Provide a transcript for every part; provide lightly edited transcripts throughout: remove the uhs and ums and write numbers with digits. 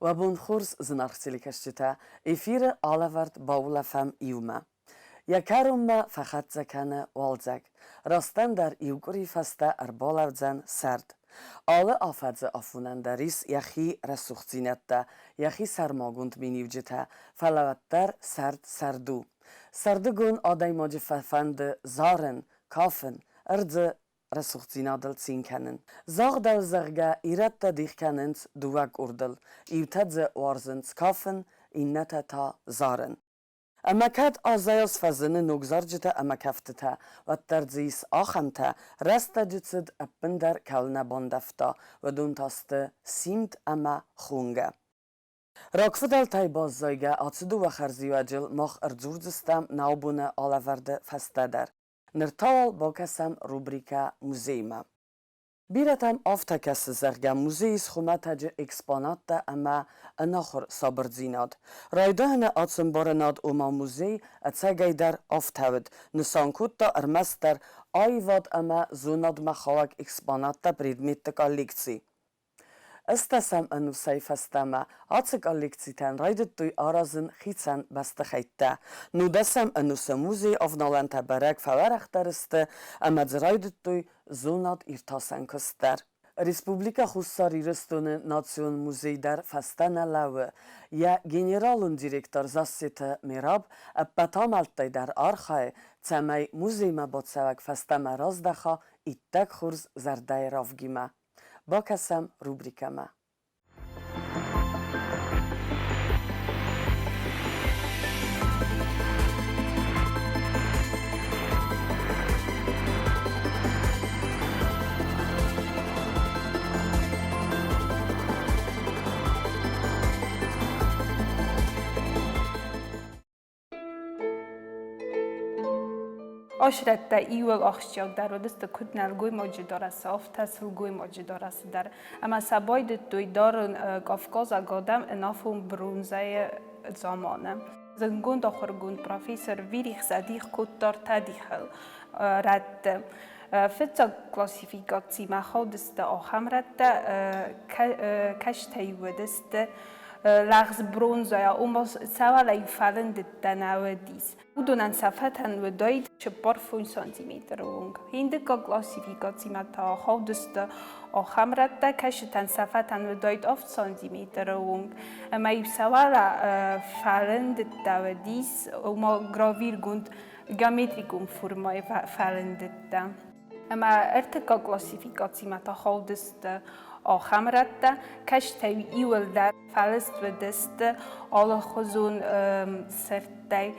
Уӕ бон хорз, зынаргъ телекӕсджытӕ! Эфиры алӕвӕрд баулӕфӕм иумӕ. Йӕ кӕронмӕ фӕхӕццӕ кӕны уалдзӕг. Растӕндӕр иу къуыри фӕстӕ ӕрбалӕудзӕн сӕрд. Алы афӕдзы афонӕн дӕр ис йӕхи рӕсугъддзинӕдтӕ, йӕхи сӕрмагонд миниуджытӕ, фӕлӕ уӕддӕр сӕрд сӕрд у. Сӕрдыгон адӕймаджы фӕфӕнды зарын, кафын, ӕрдзы рӕсугъддзинадыл цин кӕнын. Загъдау, зӕгъгӕ, ирӕттӕ дих кӕнынц дыууӕ къордыл, иутӕ дзы уарзынц кафын, иннӕтӕ та зарын. Ӕмӕ кӕд Азӕйас фӕзыны ног зарджытӕ ӕмӕ кӕфтытӕ, уӕддӕр дзы ис ахӕмтӕ, рӕстӕджы цыд ӕппындӕр кӕуыл нӕ бандӕвта, уыдон та сты Симд ӕмӕ Хонгӕ. Рагфыдӕлтӕй баззайгӕ ацы дыууӕ хӕрзиуӕджыл мах ӕрдзурдзыстӕм наубоны алӕвӕрды фӕстӕ дӕр. Ныр та уал бакӕсӕм рубрикӕ «Музеймӕ». Бирӕтӕм афтӕ кӕсы, зӕгъгӕ, музейы ис хуымӕтӕджы экспонаттӕ ӕмӕ ӕнахуыр сабырдзинад. Райдайӕны ацымбарынад, ома музей ӕцӕгӕйдӕр афтӕ уыд, нысан кодта ӕрмӕстдӕр аивад ӕмӕ зонадмӕ хауӕг экспонаттӕ предметты коллекци. Ӕстдӕсӕм ӕнусӕй фӕстӕмӕ ацы коллекцитӕн райдыдтой аразын хицӕн бӕстыхӕйттӕ. Нудӕсӕм ӕнусы музейы авналӕнтӕ бӕрӕг фӕуӕрӕхдӕр сты ӕмӕ дзы райдыдтой зонад-иртасӕн куыст дӕр. Республикӕ Хуссар Ирыстоны Национ музей дӕр фӕстӕ нӕ лӕууы. Йӕ генералон директор Зассеты Мераб ӕппӕт амӕлттӕй дӕр архайы, цӕмӕй музеймӕ бацӕуӕг фӕстӕмӕ раздӕха иттӕг хорз зӕрдӕйы равгимӕ. Бакӕсӕм рубрикӕмӕ. Ӕсрӕттӕ иууыл ахсджиагдӕр уыдысты куыд нӕлгоймаджы дарӕсы, афтӕ сылгоймаджы дарӕсы дӕр. Ӕмӕ сӕ байдыдтой дарын кавказаг адӕм ӕнафон бронзӕйы заманы. Зындгонд ахуыргонд профессор Вирих сӕ дих кодта ӕртӕ дихыл рӕтты. Фыццаг классификацимӕ хаудысты ахӕм рӕттӕ, кӕстӕй уыдысты лӕгъз бронзӕйӕ, ома цавӕрӕй фӕлындыдтӕ нӕ уыдис. Уыдонӕн сӕ фӕтӕн уыдаид 45 сантиметры онг. Индыккаг классификацимӕ та хаудысты ахӕм рӕттӕ, кӕцытӕн сӕ фӕтӕн уыдаид 7 сантиметры онг. Ӕмӕ-иу сӕ уӕлӕ фӕлындыдтӕ уыдис, ома гравиргонд геометрикон формӕйы фӕлындыдтӕ. Ӕмӕ ӕртыккаг классификацимӕ та хаудысты ахӕм рӕттӕ, кӕстӕй иуылдӕр фӕлыст уыдысты алыхуызон сырдтӕй,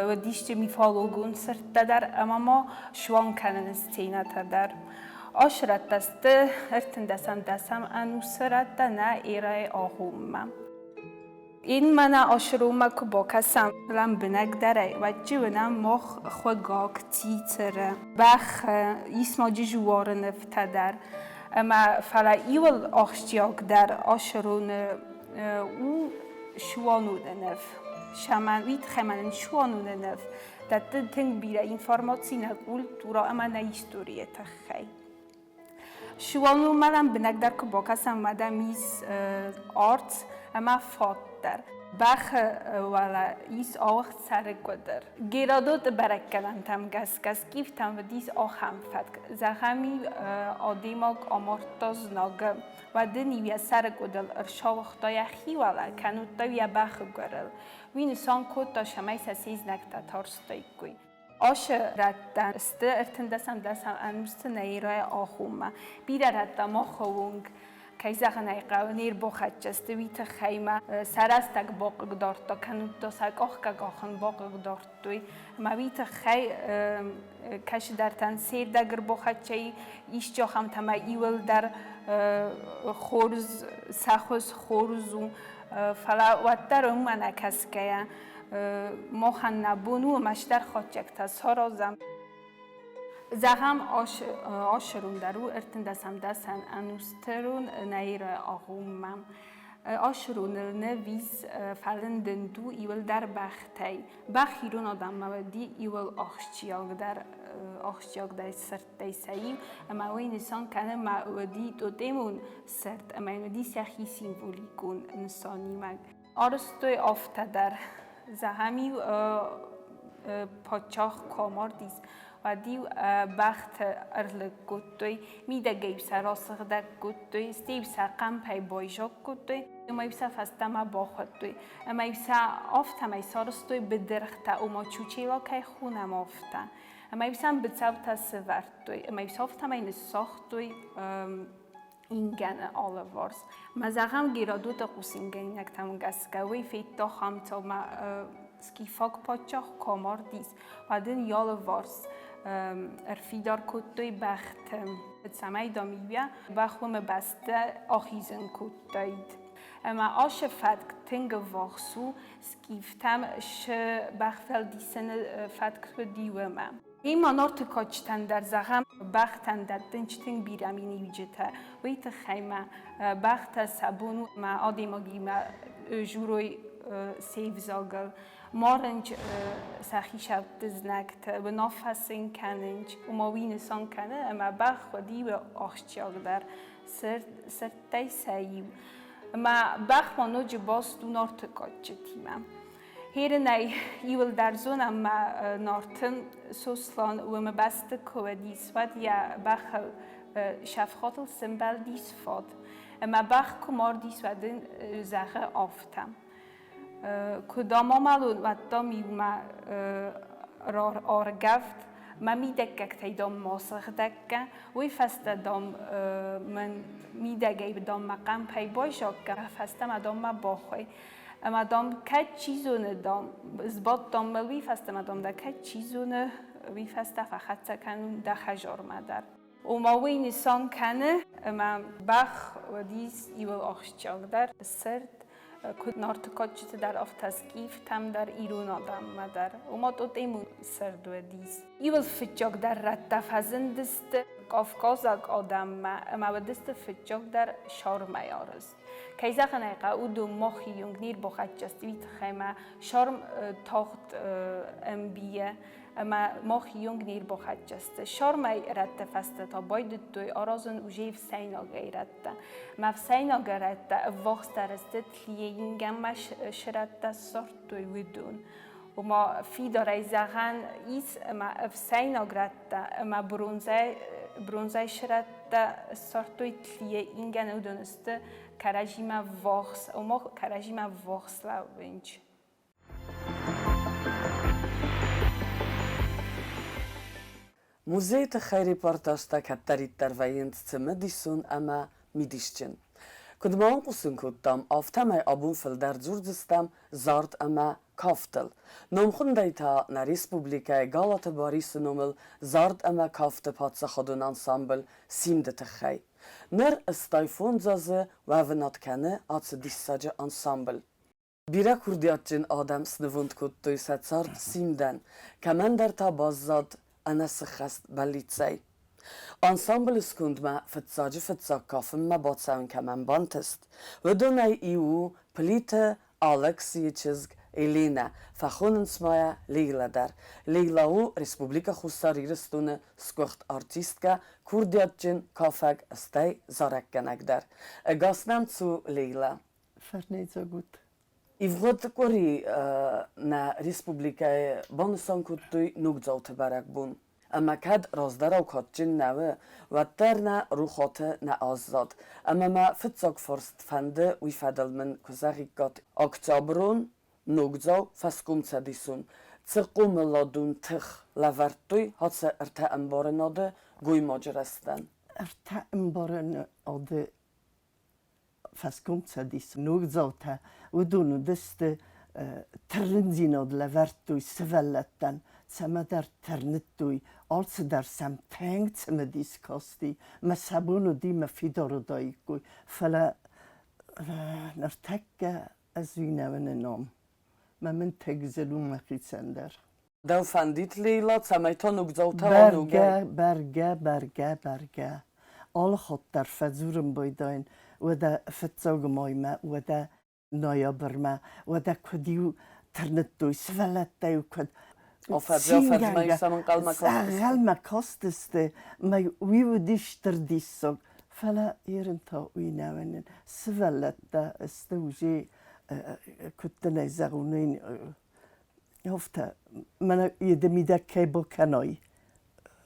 уыдисты мифологон сырдтӕ дӕр ӕмӕ ма суанг кӕныны сценӕтӕ дӕр. Ас рӕттӕ сты ӕртындӕсӕм дӕсӕм ӕнусы рӕттӕ нӕ эрӕйы агъоммӕ. Ин мӕнӕ Ошурумӕ ку бакӕсӕн лӕмбунӕгдӕрӕй, уӕд чи уынӕм мах хуыгаг, цицеры, бӕх, ис ма джызуары нывтӕ дӕр. Ӕмӕ фӕлӕ иуыл ахсджиагдӕр Ошуруны у шуануны ныв. Шаман, уый тыххӕй ма нын шуануны ныв дӕтты тынг бирӕ информаци нӕ культурӕ ӕмӕ нӕ историйы тыххӕй. Сывӕллонмӕ лӕмбынӕгдӕр куы бакӕсӕм, уӕд ӕм ис арц ӕмӕ фат дӕр. Бӕхы уӕлӕ ис ауыгъд сӕры къуыдыр. Геродоты бӕрӕггӕнӕнтӕм гӕсгӕ скифтӕм уыдис ахӕм фӕтк. Зӕгъӕм-иу адӕймаг амардта знагы, уӕд ын-иу йӕ сӕры къуыдыл ӕрсауыгъта йӕхи уӕлӕ, кӕннод-та-иу йӕ бӕхы гуырыл. Уый нысан кодта, цӕмӕй сӕ се знӕгтӕ тарстаиккой. Ашы рӕттӕ сты ӕртындӕсӕм дӕсӕм ӕнусты нӕ эрӕйы агъоммӕ. Бирӕ рӕттӕ махы онг, кӕй зӕгъын ӕй хъӕуы, не рбахӕццӕ сты, уый тыххӕй ма сӕ рӕстӕг бахъыгдардта, кӕннод сӕ къахгӕ-къахын бахъыгдардтой. Ӕмӕ уый тыххӕй кӕцыдӕртӕн се рдӕг ӕрбахӕццӕ исчи ахӕмтӕ ма иуылдӕр хорз, сӕ хуыз хорз у, фӕлӕ уӕддӕр уымӕ нӕ кӕсгӕйӕ махӕн нӕ бон у ӕмӕстдӕр хатдзӕгтӕ саразӕм. Зӕгъӕм, Ошырун дӕр у ӕртындӕсӕм дӕсӕн ӕнусты нӕ Иры агъоммӕ. Асыроныл нывиз фӕлындынд у иуылдӕр бӕхтӕй. Бӕх ирон адӕммӕ уыди иуыл ахсджиагдӕр ахсджиагдӕр сырдтӕй сӕ иу, ӕмӕ уый нысан кӕны мӕ уыди тотемон сырд ӕмӕ йын уыди сӕхи символикон нысанимӕг. Арызтой афтӕ дӕр. Зӕгъӕм-иу паддзах куы амардис, уӕд-иу бӕхты ӕрлыг кодтой, мидӕгӕй-иу сӕ расыгъдӕг кодтой, стӕй-иу сӕ хъӕмпӕй байзаг кодтой, ӕмӕ-иу сӕ фӕстӕмӕ бахуыдтой. Ӕмӕ-иу сӕ афтӕмӕй сарӕзтой быдыргътӕ, ома чучела кӕй хонӕм, афтӕ. Ӕмӕ-иу сӕм быцӕутӕ сӕвӕрдтой, ӕмӕ-иу сӕ афтӕмӕй ныссагътой ингӕны алыварс. Мӕ зӕгъӕм, Геродоты хъусынгӕнинӕгтӕм гӕсгӕ уый федта Хамцомӕ скифаг паддзах куы амардис, уӕд ын йӕ алыварс ӕрфидар кодтой бӕхты, цӕмӕй, дам, иу бӕх уымы бӕсты ахизын кодтаид. Ӕмӕ ацы фӕтк тынг ӕввахс у скифтӕм цы бӕхфӕлдисыны фӕтк уыди, уымӕ. Ема Нарты кадджытӕн дӕр, зӕгъӕм, бӕхтӕн дӕттынц тынг бирӕ миниуджытӕ. Уый тыххӕй ма бӕхтӕ сӕ бон у ӕмӕ адӕймагимӕ дзурой се взагыл, марынц сӕ хицӕутты знӕгты, уынаффӕ сын кӕнынц. Ома уый нысан кӕны, ӕмӕ бӕх уыди ахсджиагдӕр сырдтӕй сӕ иу. Ӕмӕ бӕх ма ноджы баст у Нарты кадджытимӕ. Херынӕй иуылдӕр зонӕм ма Нарты Сослан уымы бӕсты куы уыдис, уӕд йӕ бӕхыл сӕфхотыл сӕмбӕлдис фат. Ӕмӕ бӕх куы мардис, уӕд ын зӕгъы афтӕ: Куы дам амӕлон, уӕд дам иумӕ аргӕвд, мӕ мидӕггӕгтӕй дам ма сыгъдӕггӕ, уый фӕстӕ дам мын мидӕгӕй дам мӕ хъӕмпӕй байзаггӕ, фӕстӕмӕ дам мӕ бахуай. Ӕмӕ, дам, кӕд чи зоны, дам, сбадтам мыл, уый фӕстӕмӕ, дам, дӕ кӕд чи зоны, уый фӕстӕ фӕхӕццӕ кӕнун дӕ хӕдзармӕ дӕр. Ома уый нысан кӕны, ӕмӕ бӕх уыдис иуыл ахсджиагдӕр сырд, куыд Нарты кадджыты дӕр, афтӕ скифтӕм дӕр, ирон адӕммӕ дӕр. Ома тъотъему сырд уыдис. Иуыл фыццагдӕр рӕттӕ фӕзындысты кавказаг адӕммӕ ӕмӕ уыдысты фыццагдӕр сармӕй арӕзт. Кӕй зӕгъын ӕй хъӕуы, уыдон мах июнг не рбахӕццӕ уый тыххӕй ӕмӕ шарм тагъд ӕмбийы ӕмӕ мах июнг не рбахӕццӕ сты. Шармӕй рӕтты фӕстӕ та байдыдтой аразын уже ӕфсӕйнагӕй рӕттӕ. Ӕмӕ ӕфсӕйнаг рӕттӕ ӕввахсдӕр сты тлийы ингӕнмӕ сырӕттӕ ссардтой уыдон. Ома фидарӕй зӕгъӕн ис, ӕмӕ ӕфсӕйнаг рӕттӕ ӕмӕ бронзӕй сырӕттӕ ссардтой тлийы ингӕны, уыдон сты кӕрӕдзимӕ ввахс, ома кӕрӕдзимӕ ввахс лӕууынц. Музейы тыххӕй репортажтӕ кӕддӕриддӕр вӕййынц цымыдисон ӕмӕ мидисджын. Куыд ма уын хъусын кодтам, афтӕмӕй абон фылдӕр дзурдзыстӕм зард ӕмӕ кафтыл. Номхуындӕй та нӕ республикӕйы Галаты Барисы номыл зард ӕмӕ кафты паддзахадон ансамбль «Симд-ы» тыххӕй. Ныр 85 азы уӕвынад кӕны ацы диссаджы ансамбль. Бирӕ курдиатджын адӕм снывонд кодтой сӕ цард Симдӕн, кӕмӕндӕр та баззад ӕнӕсыххӕст бӕллицӕй. Ансамблы скондмӕ фыццаджы-фыццаг кафынмӕ бацӕуын кӕмӕн бантыст, уыдонӕй иу у Плиты Алыксийы чызг Еленӕ, фӕхонынц ма йӕ Лейла дӕр. Лейла у Республикӕ Хуссар Ирыстоны сгуыхт артисткӕ, курдиатджын кафӕг, стӕй зарӕггӕнӕг дӕр. Ӕгас нӕм цу, Лейла! Фӕрнӕйдзӕгут. Ивгъуыд къуыри нӕ республикӕйы банысан кодтой ногдзауты бӕрӕгбон. Ӕмӕ кӕд раздӕрау кадджын нӕ у, уӕддӕр нӕ рухаты нӕ аззад. Ӕмӕ мӕ фыццаг фарст фӕнды уый фӕдыл мын куы зӕгъиккат октяброн ногдзау фӕскомцӕдисон цы хъомыладон тых лӕвӕрдтой ацы ӕртӕ ӕмбарынады гоймаджы рӕзтӕн? Ӕртӕ ӕмбарынады фӕскомцӕдисы ногдзаутӕ, уыдон уыдысты тырнындзинад лӕвӕрдтой сывӕллӕттӕн, цӕмӕдӕр тырныдтой, алцыдӕр сӕм тынг цымыдис касти, мӕ сӕ бон уыди мӕ фидар уыдаиккой, фӕлӕ ныртӕккӕ ӕз уый нӕ уынын ам. Мӕ мын тынг зын у мӕхицӕн дӕр. Дӕу фӕндид, Лейла, цӕмӕй та ногдзаутӕ Бӕргӕ, бӕргӕ, бӕргӕ, бӕргӕ. Алы хатт дӕр фӕдзурын байдайын. Уӕдӕ фыццаг маймӕ, уӕдӕ ноябрмӕ, уӕдӕ куыд-иу тырныдтой, сывӕллӕттӕ-иу куыд ӕнхъӕлмӕ кастысты, мӕ уый уыди стыр диссаг. Фӕлӕ ерын та уый нӕ уынын. Сывӕллӕттӕ сты уже, куыд дын ӕй зӕгъон, афтӕ, мӕнӕ йеды мидӕг кӕй бакӕнай,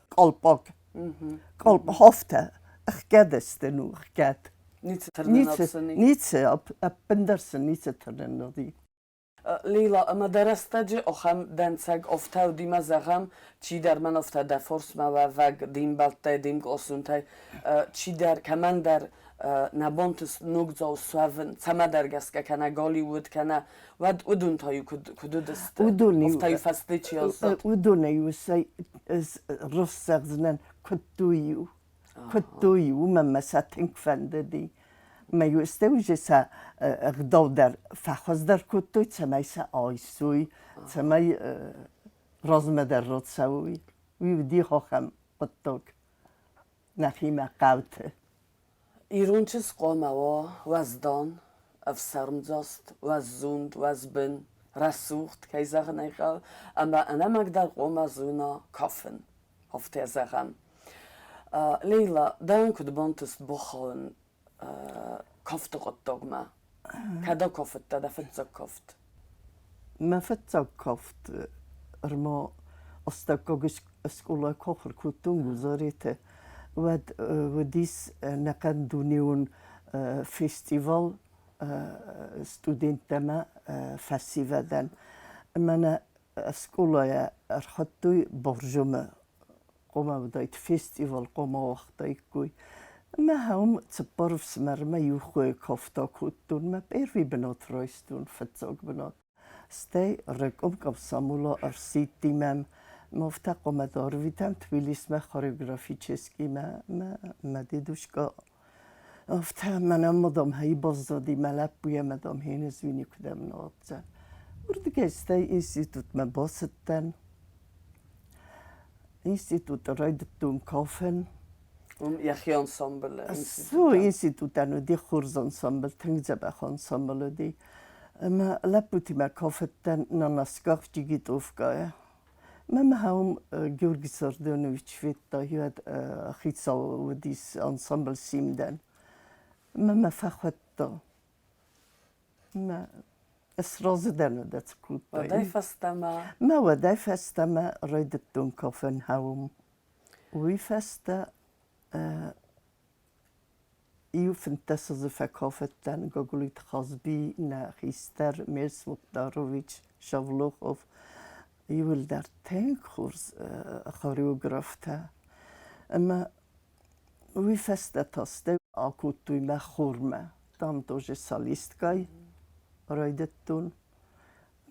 къалпак, къалп афтӕ ӕхгӕд сты, ну, ӕхгӕд. Ницы тырнынад сын и? Ницы, ӕппындӕр сын ницы тырнынад и. Лейла, ӕмӕ дӕ рӕстӕджы ахӕм дӕнцӕг афтӕ уыди ма зӕгъӕм, чидӕр мӕн афтӕ дӕ форсмӕ уӕвӕг де мбӕлттӕй, де мкъласонтӕй чидӕр, кӕмӕндӕр нӕ бонты ногдзау суӕвын, цӕмӕдӕр гӕсгӕ кӕнӕ Голливуд, кӕнӕ уӕд уыдон та-иу куыд уыдысты? Афтӕ-иу фӕсте чи аззад? Уыдонӕй-иу сӕ ӕз раст зӕгъдзынӕн, куыдтой-иу. Куыдтой-иу, уымӕн мӕ сӕ тынг фӕндыди. Мӕ-иу стӕй уже сӕ ӕгъдау дӕр фӕхуыздӕр кодтой, цӕмӕй сӕ айсой, цӕмӕй размӕ дӕр рацӕуой. Уый уыди ахӕм хъуыддаг нӕхимӕ хъӕуты. Ирон чызг хъуамӕ уа уӕздан, ӕфсӕрмдзаст, уӕззонд, уӕзбын, рӕсугъд, кӕй зӕгъын ӕй хъӕуы, ӕмӕ ӕнӕмӕнгдӕр хъуамӕ зона кафын, афтӕ зӕгъӕм. Лейла, дӕуӕн куыд бантыст бахауын кафты хъуыддагмӕ? Кӕд акафыдтӕ дӕ фыццаг кафт? Мӕ фыццаг кафт ӕрма астӕуккаг скъолайы куы ахуыр кодтон Гудзареты, уӕд уыдис ӕнӕхъӕн дунеон фестивал студенттӕ ӕмӕ фӕсивӕдӕн. Ӕмӕ нӕ скъолайӕ ӕрхуыдтой Боржомы хъуамӕ уыдаид фестивал, хъуамӕ уагътаиккой. Ӕмӕ уым цыппар ӕфсымӕрмӕ иу хойы кафт акодтон, мӕ первый бынат райстон, фыццаг бынат. Стӕй реком комсомола ӕрсидти мӕм, афтӕ хъуамӕ арвитӕм Тбилисмӕ хореографическиймӕ мӕ мӕ дедушка афтӕ мӕнӕн ма, дам, хӕй баззади мӕ лӕппуйӕ ӕмӕ, дам, хенезуй никуыдӕм нӕ уадздзӕн. Уырдыгӕй стӕй институтмӕ бацыдтӕн. Институты райдыдтон кафын. Уым йӕхи ансамблы? Цы институтӕн уыди хорз ансамбль, тынг дзӕбӕх ансамбль уыди. Ӕмӕ лӕппутимӕ кафыдтӕн на носках джигитовкӕйы. Мӕ уым Георгий Сардонович федта, уӕд хицау уыдис ансамбль Симдӕн. Ӕмӕ мӕ фӕхуыдта. Мӕ сразы дӕн уӕдӕ цы кодтай. Уӕдӕй фӕстӕмӕ? Мӕ уӕдӕй фӕстӕмӕ райдыдтон кафын хӕуым. Уый фӕстӕ иу 15 азы фӕкафыдтӕн Гаглойты Хазби, нӕ хистӕр Мерс Мухтарович Шавлохов. Иуылдӕр тынг хорз хореографтӕ. Ӕмӕ уый фӕстӕ та стӕй акодтой мӕ хормӕ. Там тоже солисткӕй райдыдтон.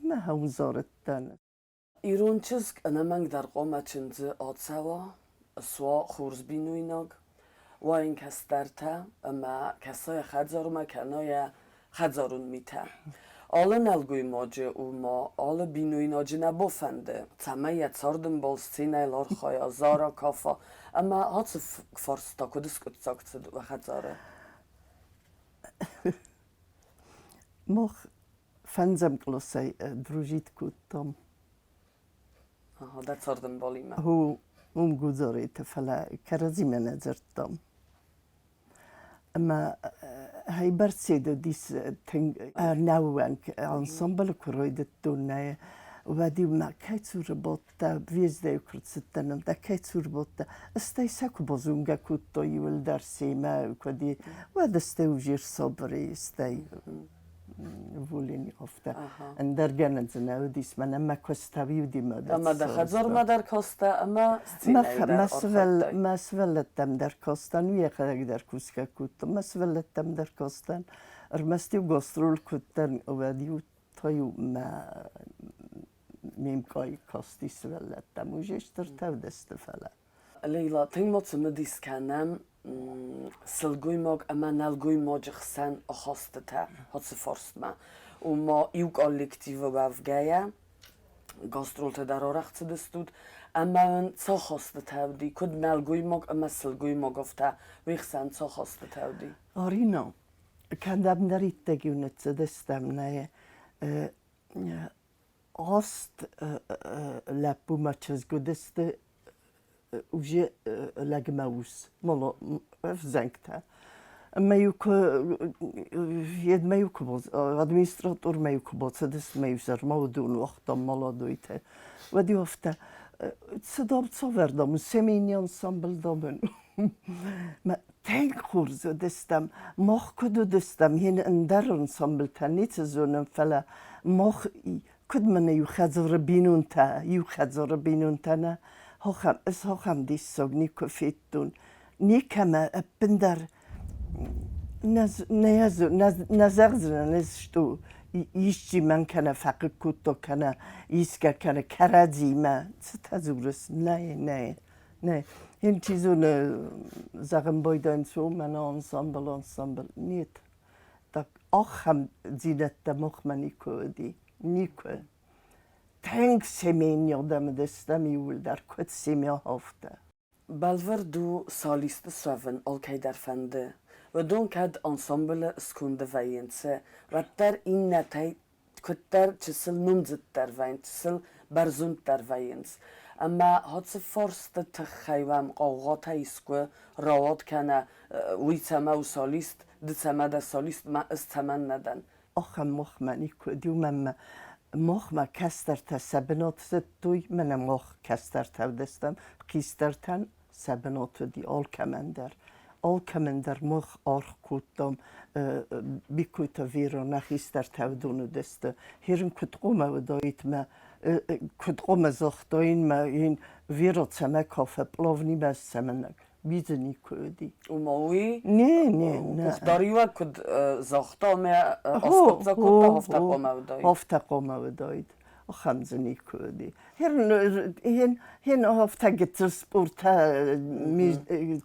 Мӕ хӕудзарыдтӕн. Ирон чызг ӕнӕмӕнгдӕр хъуамӕ чындзы ацӕуа, суа хорз бинойнаг, уа йын кӕстӕртӕ ӕмӕ кӕса йӕ хӕдзармӕ кӕна йӕ хӕдзарон митӕ. Алы нӕлгоймаджы ома алы бинойнаджы нӕ бафӕнды, цӕмӕй йӕ цардӕмбал сценӕйыл архайа, зара, кафа ӕмӕ ацы фарста куыд скъуыддзаг цыд уӕ хӕдзары? Мах фӕндзӕм къласӕй дружить кодтам. Ага, дӕ цардӕмбалимӕ? Уым Гудзареты, фӕлӕ кӕрӕдзимӕ нӕ дзырдтам. Ӕмӕ хӕйбӕрцед уыдис тынг ӕнӕууӕнк ансамблы куы райдыдтон, нӕ, уӕд-иу мӕ кӕй цуры бадтӕ, въездӕй куы рцыдтӕн, дӕ кӕй цуры бадтӕ, стӕй сӕ куы базонгӕ кодтой иуылдӕр семӕ, куыд и, уӕд стӕй уже рсабыр и, стӕй волени афтӕ. Ӕндӕр гӕнӕн дзы нӕ уыдис, мӕнӕ мӕ куыст уыди мӕ Ӕмӕ дӕ хӕдзармӕ дӕр кастӕ ӕмӕ сценӕйы дӕр архайдтай? Мӕ сывӕллӕттӕм дӕр кастӕн, йӕхӕдӕг дӕр кусгӕ кодта, мӕ сывӕллӕттӕм дӕр кастӕн. Ӕрмӕст-иу гастрол кодтӕн, уӕд-иу та-иу мӕ ме мкъай касти сывӕллӕттӕм, уже стыр тӕвдысты, фӕлӕ. Лейла, тынг ма цымыдис кӕнӕм сылгоймаг ӕмӕ нӕлгоймаджы хсӕн ахастытӕ ацы фарстмӕ. Ома иу коллективы уӕвгӕйӕ, гастролтӕ дӕр арӕх цыдыстут, ӕмӕ уын цы ахастытӕ уыди, куыд нӕлгоймаг ӕмӕ сылгоймаг афтӕ, уый хсӕн цы ахастытӕ уыди? Арина, Кӕдӕмдӕриддӕр-иу ныццыдыстӕм нӕ аст лӕппу мӕ чызг уыдысты уже лӕгмӕ ус, ӕвзӕнгтӕ. Ӕмӕ-иу куы йедмӕ-иу куы администратормӕ-иу куы бацыдысты, мӕ-иу сӕрмӕ уыдон уагътам молодойтӕ, уӕд-иу афтӕ, цы дам, цавӕр дам у, семейный ансамбль дам Мӕ тынг хорз уыдыстӕм, мах куыд уыдыстӕм, йын ӕндӕр ансамблтӕ ницы зонӕм, фӕлӕ мах куыд мӕнӕ иу хӕдзары бинонтӕ, иу хӕдзары бинонтӕ нӕ, ахӕм, ӕз ахӕм диссаг никуы федтон. Никӕмӕ ӕппындӕр нӕ, нӕ зӕгъдзынӕн ӕз, что исчи мӕн кӕнӕ фӕхъыг кодта, кӕнӕ исгӕ, кӕнӕ кӕрӕдзимӕ. Цытӕ дзурыс? Нӕ, нӕ. Нӕ, ин чи зоны, зӕгъын байдайынц, о, мӕнӕ ансамбль, ансамбль. Нет, так ахӕмдзинӕдтӕ махмӕ никуы уыди, никуы. Тынг семейный адӕм уыдыстӕм иууылдӕр, куыд семья, афтӕ. Бӕлвырд у, солисты суӕвын алкӕйдӕр фӕнды. Уыдон кӕд ансамблы сконды вӕййынц, уӕддӕр иннӕтӕй куыддӕр чысыл номдзыддӕр вӕййынц, чысыл бӕрзонддӕр вӕййынц. Ӕмӕ ацы фарсты тыххӕй уӕм хъаугъатӕ искуы рауад кӕнӕ уый цӕмӕ у солист, ды цӕмӕ дӕ солист, ма ӕз цӕмӕн нӕ дӕн? Ахӕм махмӕ никуы уыди, уымӕн ӕмӕ махмӕ кӕстӕртӕ сӕ бынат зыдтой, мӕнӕ мах кӕстӕртӕ уыдыстӕм, хистӕртӕн сӕ бынат уыди алкӕмӕн дӕр. Алкӕмӕн дӕр мах аргъ кодтам Бикойты Вера, нӕ хистӕртӕ уыдон уыдысты. Херын куыд хъуамӕ уыдаид мӕ куыд хъуамӕ загътаин мӕ йын Вера цӕмӕ кафы, пълавнимӕ цӕмӕн Бидзы никуы уыди. Ома уый Не, не, нӕ. Къухдариуӕг куыд загъта ӕмӕ аскъуыддзаг кодта, афтӕ хъуамӕ уыдаид. Афтӕ хъуамӕ уыдаид. Ахӕм дзы никуы уыди. Хен афтӕ гыццыл спортӕ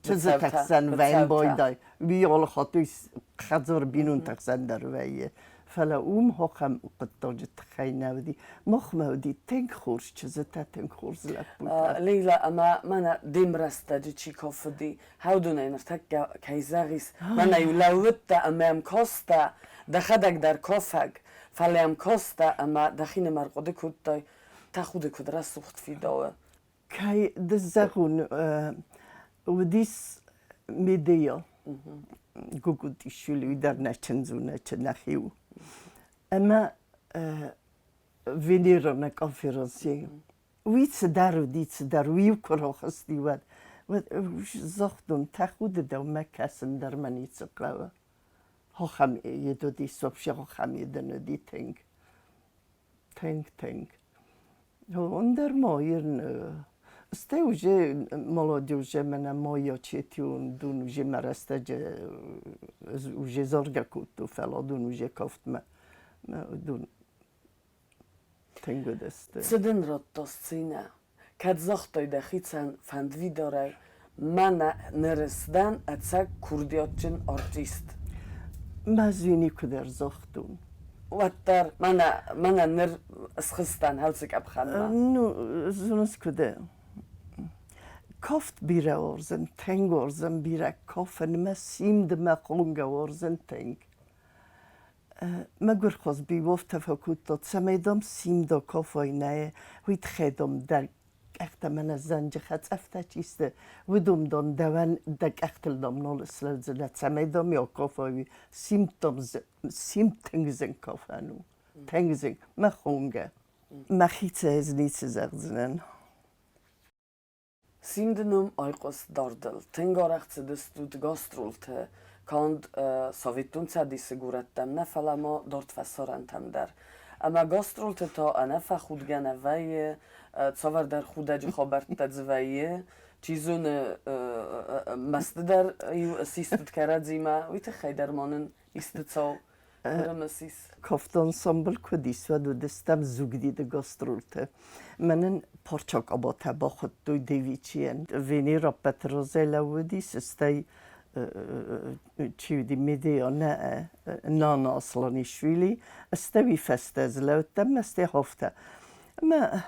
чызджыты хсӕн вӕййын байдайы. Уый алы хатт уый хӕдзары бинонты хсӕн дӕр вӕййы. Фӕлӕ уым ахӕм хъуыддаджы тыххӕй нӕ уыди. Махмӕ уыди тынг хорз чызджытӕ, тынг хорз лӕппутӕ. Лейла, ӕмӕ мӕнӕ де мрӕстӕджы чи кафыди, хӕудонӕй ныртӕккӕ кӕй зӕгъис, мӕнӕ-иу лӕууыдтӕ ӕмӕ йӕм кастӕ, дӕхӕдӕг дӕр кафӕг, фӕлӕ йӕм кастӕ ӕмӕ дӕхинымӕр хъуыды кодтай, тӕхуды куыд рӕсугъд фидауы. Кӕй ды зӕгъон, уыдис Медея, Гугутишвили, уый дӕр нӕ чындз у, нӕ нӕхи у. Ӕмӕ Венера нӕ конференцийы. Уый цыдӕр уыди, цыдӕр, уый-иу куы рахызти, уӕд, уӕд загътон, тӕхуды дӕумӕ кӕсын дӕр мӕ ницы хъӕуы. Ахӕм йед уыдис, вообще ахӕм йед ын уыди тынг. Тынг, тынг. Ӕндӕр ма ирн стӕй уже молодежь мӕнӕ моя четион дун уже мӕ рӕстӕджы уже заргӕ кодтон, фӕлӕ дун уже кафтмӕ дун тынг уыдысты. Цы дын радта сценӕ? Кӕд загътай дӕхицӕн фӕндвидарӕй, мӕнӕ ныр сдӕн ӕцӕг курдиатджын артист? Мӕ зуй никуыдӕр загътон. Уӕддӕр мӕнӕ, мӕнӕ ныр схызтӕн хӕлцы къӕпхӕнмӕ. Ну, зоныс куыд Кафт бирӕ уарзын, тынг уарзын бирӕ кафын, мӕ симд мӕ хонгӕ уарзын тынг. Мӕгуыр Хазби уофтӕ фӕкодта, цӕмӕй, дам, симдо кафай нӕ, уый тыххӕй, дам, дӕ къӕхтӕ мӕнӕ зӕнджы хӕцъӕфтӕ чи сты, уыдон, дам, дӕуӕн дӕ къӕхтыл, дам, нал слӕудзынӕ, цӕмӕй, дам, йӕ кафай, уый симд, дам, симд тынг зын кафӕн у, тынг зын, мӕ хонгӕ. Мӕхицӕй ӕз ницы зӕгъдзынӕн. Симды ном айхъуыст дардыл. Тынг арӕх цыдыстут гастролты, канд Советон Цӕдисы горӕттӕм нӕ, фӕлӕ ма дард фӕсарӕнтӕм дӕр. Ӕмӕ гастролты та ӕнӕфӕхудгӕ нӕ вӕййы, цавӕрдӕр худӕджы хабӕрттӕ дзы вӕййы. Чи зоны, мӕсты дӕр иу систут кӕрӕдзимӕ, уый тыххӕй дӕр ма нын исты цау ӕрымысис. Кафтансамбль куыд ис, уӕд уыдыстӕм Зугдиды гастролты. Мӕнӕн парчакъабатӕ бахуыдтой Девичийӕн. Венера Петрозӕ лӕууыдис, стӕй чи уыди, Медея нӕ, Нана Асланишвили, стӕй уый фӕстӕ ӕз лӕудтӕн мӕ стӕй афтӕ. Ӕмӕ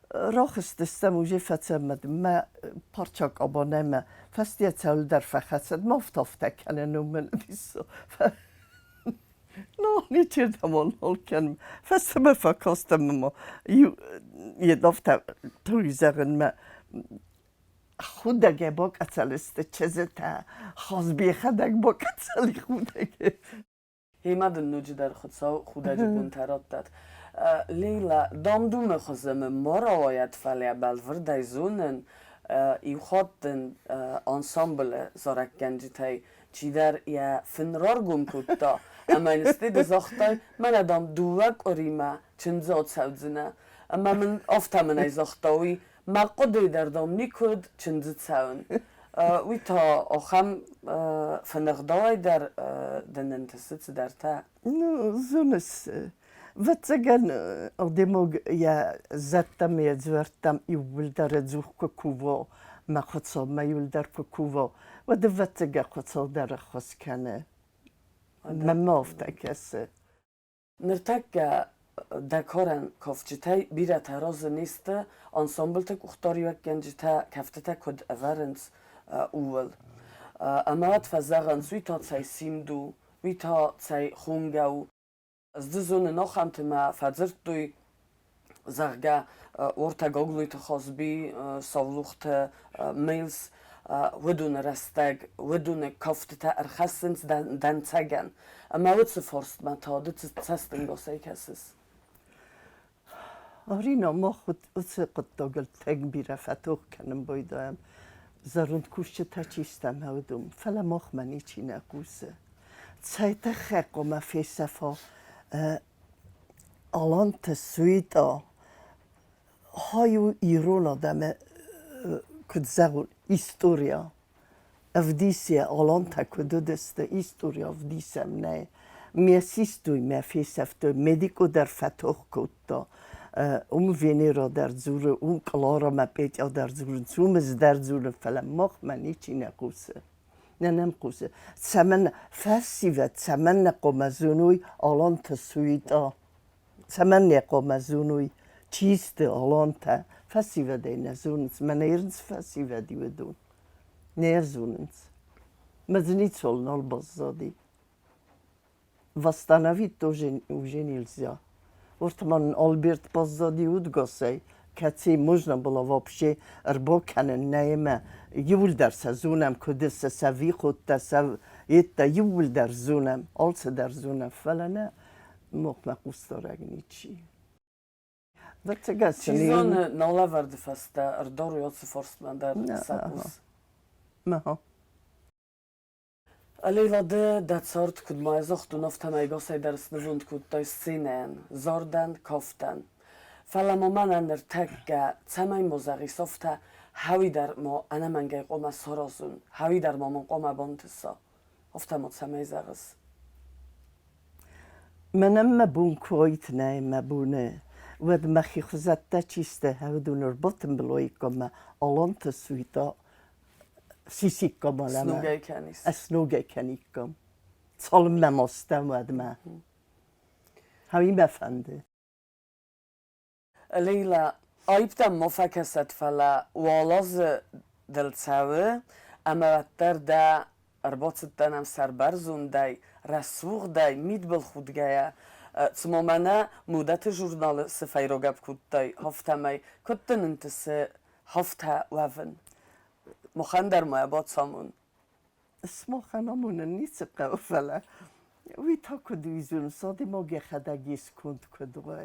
рахызтыстӕм уже фӕцӕмӕ мӕ парчакъаба нӕ мӕ фӕстийӕ цӕуылдӕр фӕхӕцыд, ма афтӕ-афтӕ кӕнын, уымӕн. Ну, ничердӕм нал кӕнын. Фӕстӕмӕ фӕкастӕн ӕмӕ иу йе афтӕ тынг зӕгъынмӕ худӕгӕй бакъӕцӕл сты чызджытӕ, Хазби йӕхӕдӕг бакъӕцӕл и худӕгӕй. Гъемӕ дын ноджыдӕр Хуыцау худӕджы бонтӕ раттӕд. Лейла, дам-думы хуызы мын ма рауайӕд, фӕлӕ бӕлвырдӕй зонын, иу хатт дын ансамблы зарӕггӕнджытӕй чидӕр йӕ фын раргом кодта, ӕмӕ йын стӕй ды загътай, мӕнӕ, дам, дыууӕ къуыримӕ чындзы ацӕудзынӕ. Ӕмӕ мын афтӕ мын ӕй загъта уый, мӕ хъуыдыйы дӕр, дам, никуы уыд чындзы цӕуын. Уый та ахӕм фыныгъдауӕй дӕр дын ӕнтысы цыдӕртӕ. Ну, зоныс, ӕвӕццӕгӕн, адӕймаг йӕ зӕдтӕм, йӕ дзуӕрттӕм иууылдӕр ӕдзух куы кува, мӕ Хуыцаумӕ иууылдӕр куы кува, уӕд ӕвӕццӕгӕн Хуыцау дӕр ӕххуыс кӕны. Мӕнмӕ афтӕ кӕсы. Ныртӕккӕ дӕ карӕн кафджытӕй бирӕтӕ разы не сты, ансамблты къухдариуӕггӕнджытӕ кӕфтытӕ куыд ӕвӕрынц, ууыл. Ӕмӕ уӕд фӕзӕгъынц, уый та цӕй симд у, уый та цӕй хонгӕ у. Ӕз дзы зонын ахӕмты мӕ фӕдзырдтой, зӕгъгӕ, уӕртӕ Гаглойты Хазби, Саулохты Мэлс уыдоны рӕстӕг, уыдоны кӕфтытӕ ӕрхӕссынц дӕнцӕгӕн. Ӕмӕ уыцы фарстмӕ та ды цы цӕстӕнгасӕй кӕсыс? Арина, мах уыцы хъуыддагыл тынг бирӕ фӕтох кӕнын байдайӕм. Зӕронд кусджытӕ чи стӕм, уыдон, фӕлӕ махмӕ ничи нӕ хъусы. Цӕй тыххӕй хъуамӕ фесӕфа Аланты суитъа хай у ирон адӕмы, куыд зӕгъон, историйӕ. Ӕвдисы алантӕ куыд уыдысты, истори ӕвдисӕм нӕ. Ме систой, мӕ фесӕфтой, медико дӕр фӕтох кодта. Уым Венера дӕр дзуры, уым Клара мӕ Петя дӕр дзурынц, уым ӕз дӕр дзурын, фӕлӕ махмӕ ничи нӕ хъусы. Нӕ нӕм хъусы. Цӕмӕн фӕсивӕд цӕмӕннӕ хъуамӕ зоной аланты суитъа? Цӕмӕннӕ хъуамӕ зоной, чи сты алантӕ? Фӕсивӕдӕй нӕ зонынц, мӕнӕ ирынц фӕсивӕди уыдон. Нӕ зонынц. Мӕ дзы ницуал нал баззади. Восстановить тоже уже нельзя. Вот ман Альберт баззади удгасӕй, кӕци можно было вообще ӕрбакӕнын нӕ иууылдӕр сӕ зонӕм, куыд сӕ сӕ виходтӕ, сӕ йедтӕ иууылдӕр зонӕм, алцыдӕр зонӕм, фӕлӕ нӕ махмӕ хъусдарӕг ничи. Чи зоны, налӕвӕрды фӕстӕ ӕрдарой ацы фарстмӕ дӕр сӕ хъус. Лейла, ды дӕ цард куыд ма загътон, афтӕмӕй ӕгасӕй дӕр снывонд кодтай сценӕйӕн, зардӕн, кафтӕн. Фӕлӕ ма мӕнӕн ныртӕккӕ, цӕмӕй ма зӕгъис афтӕ, хауи дӕр ма ӕнӕмӕнгӕй хъуамӕ саразон, хауи дӕр ма мын хъуамӕ бантыса. Афтӕ ма цӕмӕй зӕгъыс? Мӕнӕн мӕ бон куы уаид нӕ мӕ боны, уӕд мӕхи хуызӕттӕ чи сты, уыдон ӕрбатымбыл уаиккам мӕ аланты суйтӕ сисиккам Сногӕй кӕнис? Сногӕй кӕниккам. Цалынмӕ ма стӕм, уӕдмӕ. Ӕви мӕ фӕнды. Лейла, аипп дӕм ма фӕкӕсӕд, фӕлӕ уал азы дыл цӕуы, ӕмӕ уӕддӕр дӕ ӕрбацыдтӕн ӕм сӕрбӕрзондӕй, рӕсугъдӕй, мидбылхудгӕйӕ. Цыма мӕнӕ модӕты журналы цы фӕйрогӕпп кодтай, афтӕмӕй куыд дын ӕнтысы афтӕ уӕвын? Махӕн дӕр ма йӕ бацамон. Сымахӕн амонын ницы хъӕуы, фӕлӕ уый та куыд уидзон, адӕймаг йӕхӕдӕг йе сконд куыд уа,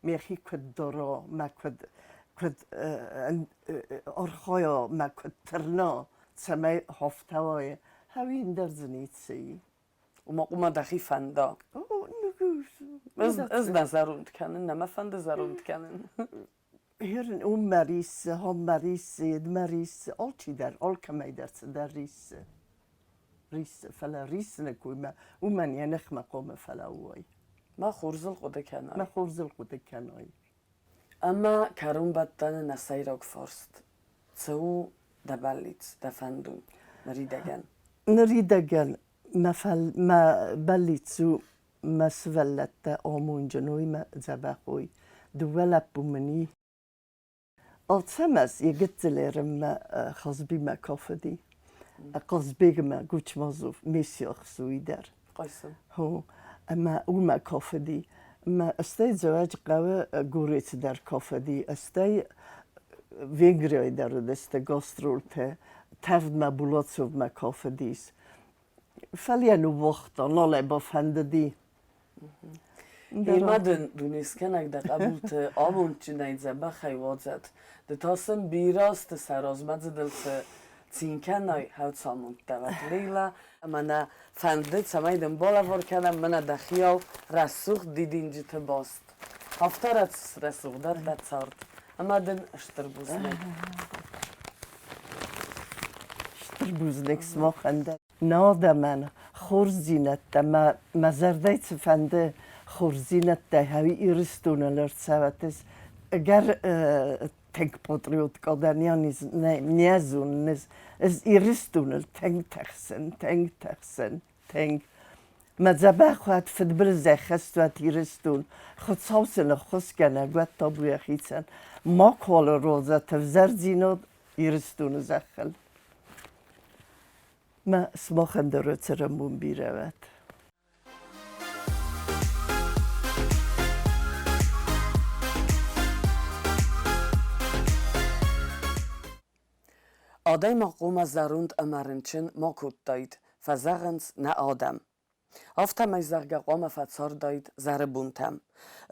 мӕхи куыд дара, мӕ куыд куыд архайа, мӕ куыд тырна, цӕмӕй афтӕ уа, ӕви ӕндӕр дзы ницы и. Уымӕ хъуамӕ дӕхи фӕнда. Ӕз нӕ зӕронд кӕнын, нӕ мӕ фӕнды зӕронд кӕнын. Хирн уым мӕ риссы, хом мӕ риссы, йед мӕ риссы, алчидӕр, алкӕмӕй дӕр цыдӕр риссы. Риссы, фӕлӕ риссыны коймӕ уымӕн йӕ ныхмӕ хъуамӕ фӕлӕууай. Мӕ хорзыл хъуыды кӕнай. Мӕ хорзыл хъуыды кӕнай. Ӕмӕ кӕронбӕттӕны нӕ сӕйраг фарст цы у дӕ бӕллиц, дӕ фӕндон ныридӕгӕн? Ныридӕгӕн мӕ, мӕ бӕллиц у мӕ сывӕллӕттӕ амондджын уой мӕ дзӕбӕх уой. Дыууӕ лӕппу мын и. Алцӕмӕз йӕ гыццыл ерынмӕ Хазбимӕ кафыди. Хъазбегмӕ Гучмазов ме сиахс уый дӕр. Хъайсын. Хо. Ӕмӕ уымӕ кафыди. Ӕмӕ стӕй Дзӕуӕджыхъӕуы горӕты дӕр кафыди, стӕй Венгрийӕ дӕр уыдысты гастролтӕ, тӕвдмӕ Булацовмӕ кафыдис. Фӕлӕ йӕ ныууагъта, нал ӕй бафӕндыди. Гъемӕ дын дунескӕнӕг дӕ хъӕбулты амондджынӕй дзӕбӕхӕй уадзӕд. Ды та сын бирӕ азты сӕ размӕдзыдыл цы цин кӕнай, хӕлцамондтӕ уӕд, Лейла. Ӕмӕ нӕ фӕнды, цӕмӕй дын балӕвар кӕнӕм мӕнӕ дӕхиау рӕсугъд дидинджыты баст. Афтӕ рӕсугъддӕр дӕ цард. Ӕмӕ дын стыр бузныг. Стыр бузныг сымахӕн дӕр. Нӕ адӕмӕн хорздзинӕдтӕ мӕ мӕ зӕрдӕй цыфӕнды хорздзинӕдтӕ хӕуи Ирыстонӕн ӕрцӕуӕд, ӕгӕр тынг патриот дӕн, не зонын ӕз, ӕз Ирыстоныл тынг тыхсын, тынг тыхсын, тынг. Мӕ дзӕбӕх уӕд, фыдбылызӕй хӕст уӕд Ирыстон, Хуыцау сын ӕххуысгӕнӕг уӕд табу йӕхицӕн, макуал розӕт ӕвзӕрдзинад Ирыстоны зӕххыл. Мӕ сымахӕн дӕр уӕ цӕрӕнбон бирӕ уӕд. Адӕймаг хъуамӕ зӕронд ӕмӕ рынчын ма кодтаид, фӕзӕгъынц нӕ адӕм. Афтӕмӕй, зӕгъгӕ, хъуамӕ фӕцардаид зӕры бонтӕм.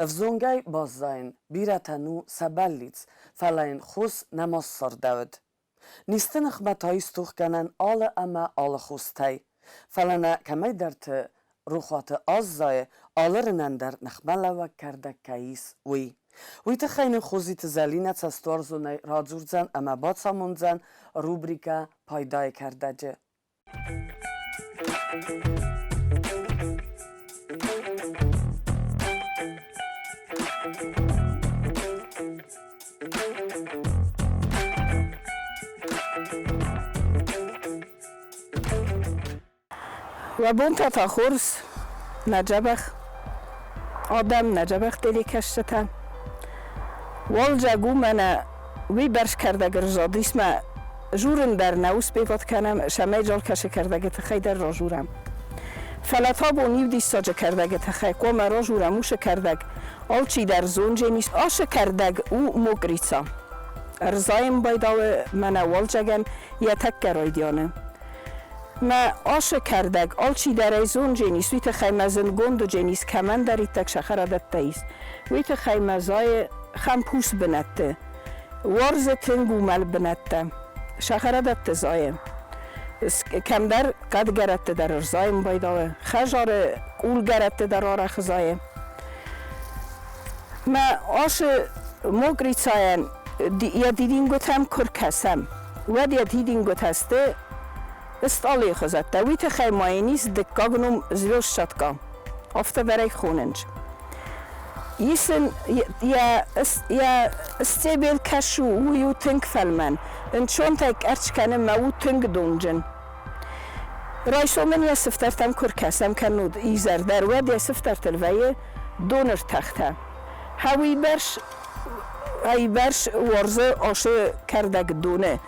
Ӕвзонгӕй баззайын бирӕтӕн у сӕ бӕллиц, фӕлӕ йын хос нӕма ссардӕуыд. Низты ныхмӕ та ис тохгӕнӕн алы ӕмӕ алы хостӕй. Фӕлӕ нӕ кӕмӕйдӕрты рохуаты аззайы, алы рынӕн дӕр ныхмӕлӕууӕг кӕрдӕг кӕй ис, уый. Уый тыххӕй нын Хозиты Зӕлинӕ цӕстуарзонӕй радзурдзӕн ӕмӕ бацамондзӕн рубрикӕ «Пайдайы кӕрдӕджы». Уӕ бонтӕ та хорз, нӕ дзӕбӕх адӕм, нӕ дзӕбӕх телекӕсджытӕ. Уалдзӕг у мӕнӕ уый бӕрц кӕрдӕг ӕрзадис мӕ журын дӕр нӕ успеват кӕнӕм, цӕмӕй залкӕсы кӕрдӕджы тыххӕй дӕр ражурӕм. Фӕлӕ та бон иу диссаджы кӕрдӕджы тыххӕй хъуамӕ ражурӕм уыцы кӕрдӕг. Алчидӕр зонджен ис, ацы кӕрдӕг у мокрица. Ӕрзайын байдауы мӕнӕ уалдзӕгӕн йӕ тӕккӕ райдианы. Мӕ ацы кӕрдӕг алчидӕр ӕй зонджен ис, уый тыххӕй мӕ зындгонд уыджен ис, кӕмӕндӕриддӕр сӕхӕрадӕттӕ ис, уый тыххӕй мӕ зайы хӕмпус бынӕтты. Уарзы тынг уымӕл бынӕттӕ. Сӕхӕрадӕтты зайы. Кӕмдӕр хъӕдгӕрӕтты дӕр ӕрзайын байдауы, хӕдзары къулгӕрӕтты дӕр арӕх зайы. Мӕ ацы мокрицайӕн йӕ дидингуытӕм куы ркӕсӕм, уӕд йӕ дидингуытӕ сты стъалыйы хуызӕттӕ. Уый тыххӕй ма йын ис дыккаг ном звездчатка, афтӕ дӕр ӕй хонынц. Ис ын йӕ йӕ стебел кӕс у, уый у тынг фӕлмӕн, ӕнцонтӕй къӕрцц кӕны мӕ у тынг донджын. Райсом ын йӕ сыфтӕртӕм куы ркӕсӕм кӕннод изӕр дӕр, уӕд йӕ сыфтӕртыл вӕййы доны ртӕхтӕ. Уыйбӕрц уыйбӕрц уарзы ацы кӕрдӕг доны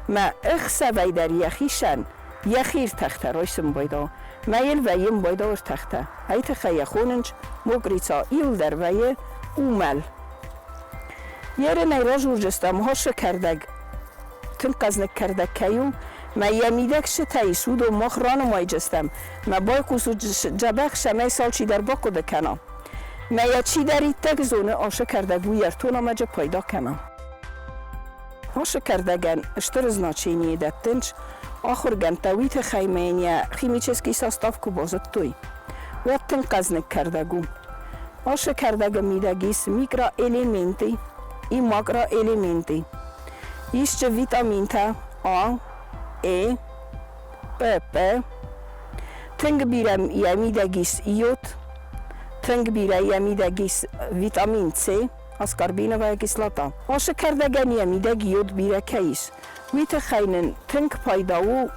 мӕ ӕхсӕвӕй дӕр йӕхицӕн йӕхи ртӕхтӕ райсын байдау. Мӕ йыл вӕййы байдау ӕртӕхтӕ. Ай тыххӕй йӕ хонынц мокрица, иуылдӕр вӕййы уымӕл. Ерынӕй разурджыстӕм хӕссы кӕрдӕг, тынг хъӕзныг кӕрдӕг кӕй у, мӕ йӕ мидӕг сытӕ ис, уыдон мах ранымайдзыстӕм, мӕ байхъусут дзӕбӕх, цӕмӕй сӕ алчидӕр бахъуыды кӕна. Мӕ йӕ чидӕриддӕр зоны, ацы кӕрдӕг уый ӕртонамӕджы пайда кӕна. Ацы кӕрдӕгӕн стыр значение дӕттынц ахуыргӕндтӕ, уый тыххӕй ма йын йӕ химический состав куы базыдтой, уӕд тынг хъӕзныг кӕрдӕг у. Ацы кӕрдӕгы мидӕг ис микроэлементы и макроэлементы. Ис дзы витаминтӕ А, Э, П, П. Тынг бирӕ йӕ мидӕг ис йод, тынг бирӕ йӕ мидӕг ис витамин С, аскорбиновая кислота. Ацы кӕрдӕгӕн йӕ мидӕг йод бирӕ кӕй ис, уый тыххӕй нын тынг пайда у,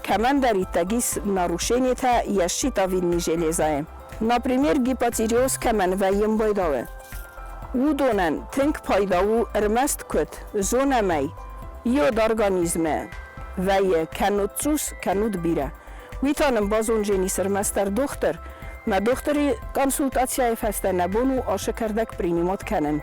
кӕмӕндӕриддӕр ис нарушениетӕ йӕ щитовидный железайы. Например, гипотиреоз кӕмӕн вӕййы байдауы, уыдонӕн тынг пайда у ӕрмӕст куыд, зонӕм ӕй, йод организмы вӕййы кӕннод цъус, кӕннод бирӕ. Уый та нын базонджен ис ӕрмӕстдӕр дохтыр. Мӕ дохтыри консультацийы фӕстӕ нӕ бон у ашы кӕрдӕг принимат кӕнын.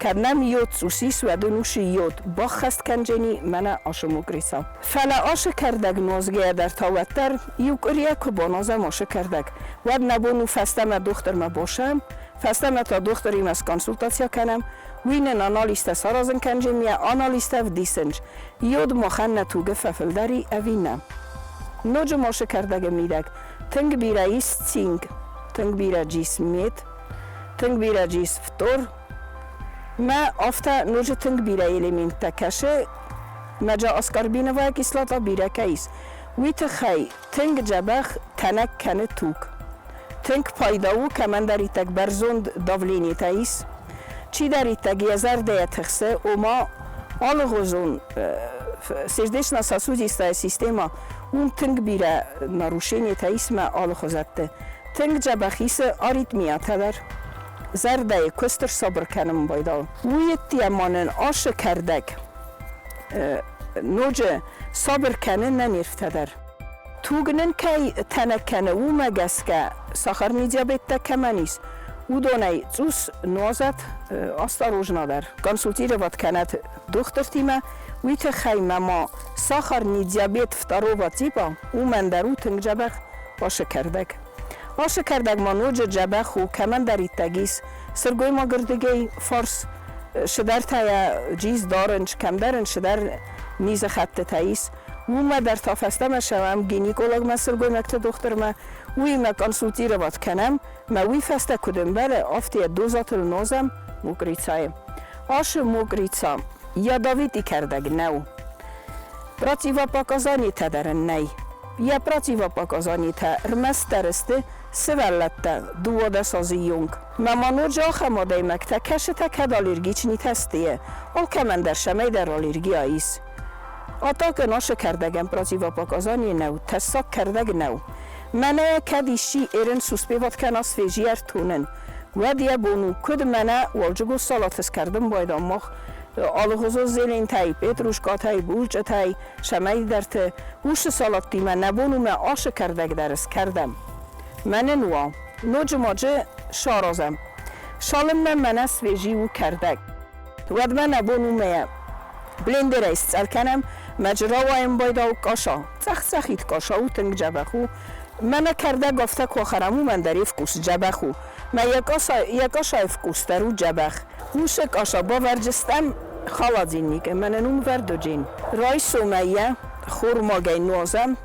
Кӕд нӕм йод цъус ис, уӕд ын ушы йод баххӕст кӕнджени мӕнӕ ашы мокрица. Фӕлӕ ашы кӕрдӕг нуазгӕйӕ дӕр та уӕддӕр иу къуырийӕ куы баназӕм ашы кӕрдӕг, уӕд нӕ бон у фӕстӕмӕ дохтырмӕ басӕм, фӕстӕмӕ та дохтыримӕ сконсультаци кӕнӕм, уый нын анализтӕ саразын кӕнджен, йӕ анализтӕ вдисынч, йод махӕн нӕ тугы фӕфылдӕр и ӕви нӕ. Ноджы машы кӕрдӕгы мидӕг тынг бирӕ ис цинк, тынг бирӕ ис мед, тынг бирӕ ис фтор, мӕ афтӕ ноджы тынг бирӕ элементтӕ кӕсы, мӕджа аскорбиновая кислота бирӕ кӕй ис, уый тыххӕй тынг дзӕбӕх тӕнӕг кӕны туг. Тынг пайда у, кӕмӕндӕриддӕр бӕрзонд давленитӕ ис, чидӕриддӕр йӕ зӕрдӕйӕ тыхсы, ома алыгъуызон сердечно-сосудистая система, уым тынг бирӕ нарушениетӕ ис мӕ алыхуызӕтты. Тынг дзӕбӕх исы аритмиятӕ дӕр. Зӕрдӕйы куыст ӕрсабыр кӕнын байдал. Уый ма нын ашы кӕрдӕг ноджы сабыр кӕны нӕ нервтӕ дӕр. Туг нын кӕй тӕнӕг кӕны, уымӕ гӕсгӕ сахарный диабеттӕ кӕмӕн ис, уыдонӕй цъус нуазӕт осторожно дӕр. Консультировать кӕнӕт дохтыртимӕ, уый тыххӕй мӕ ма сахарный диабет второго типа уымӕн дӕр у тынг дзӕбӕх ашы кӕрдӕг. Ашы кӕрдӕг ма ноджы дзӕбӕх у, кӕмӕндӕриддӕг ис сыргоймагырдыгӕй фарс шыдӕртӕ йӕ джиз дарынч, кӕмдӕр ын шыдӕр низы хӕттытӕ ис. Уымӕ дӕр та фӕстӕмӕ сӕуӕм гинекологмӕ, сылгоймӕгты дохтырмӕ, уыимӕ консультировать кӕнӕм, мӕ уый фӕстӕ куыд ӕмбӕлы, афтӕ йӕ дозатыл нозӕм мокрицайы. Ашы мокрица ядовитый кӕрдӕг нӕу. Противопоказанитӕ дӕр ын нӕй. Йӕ противопоказанитӕ рмӕстдӕр сты сывӕллӕттӕ 12 азы онг. Мӕ ма ноджы ахӕм адӕймӕгтӕ, кӕцытӕ кӕд аллергичнитӕ сты, алкӕмӕн дӕр цӕмӕйдӕр аллергия ис. А так ын ашы кӕрдӕгӕн противопоказание нӕу, тӕссаг кӕрдӕг нӕу. Мӕнӕ кӕд исчи ерын суспеват кӕна свежий ӕртонын, уӕд йӕ бон у, куыд мӕнӕ уалдзыгон салат скӕрдын байдам мах алыгъуызон зелентӕй, петрушкатӕй, булчъытӕй, цӕмӕйдӕрты. Уыцы салаттимӕ нӕ бон у мӕ ашы кӕрдӕг дӕр скӕрдӕм. Мӕнӕн уа, ноджы маджы саразӕм. Цалынмӕ мӕнӕ свежий у кӕрдӕг, уӕдмӕ нӕ бон у мӕ блендерӕй сцъӕл кӕнӕм, мӕджы рауайын байдау каша. Цъӕх-цъӕхид каша у, тынг дзӕбӕх у. Мӕнӕ кӕрдӕг афтӕ куы ахӕрӕм, уымӕн дӕр йе вкус дзӕбӕх у. Мӕ йӕ кашайы вкус дӕр у дзӕбӕх. Уыцы каша бавӕрдзыстӕм холодильникы, мӕнӕн уым вӕрдоджын. Райсомӕй йӕ хормагӕй нуазӕм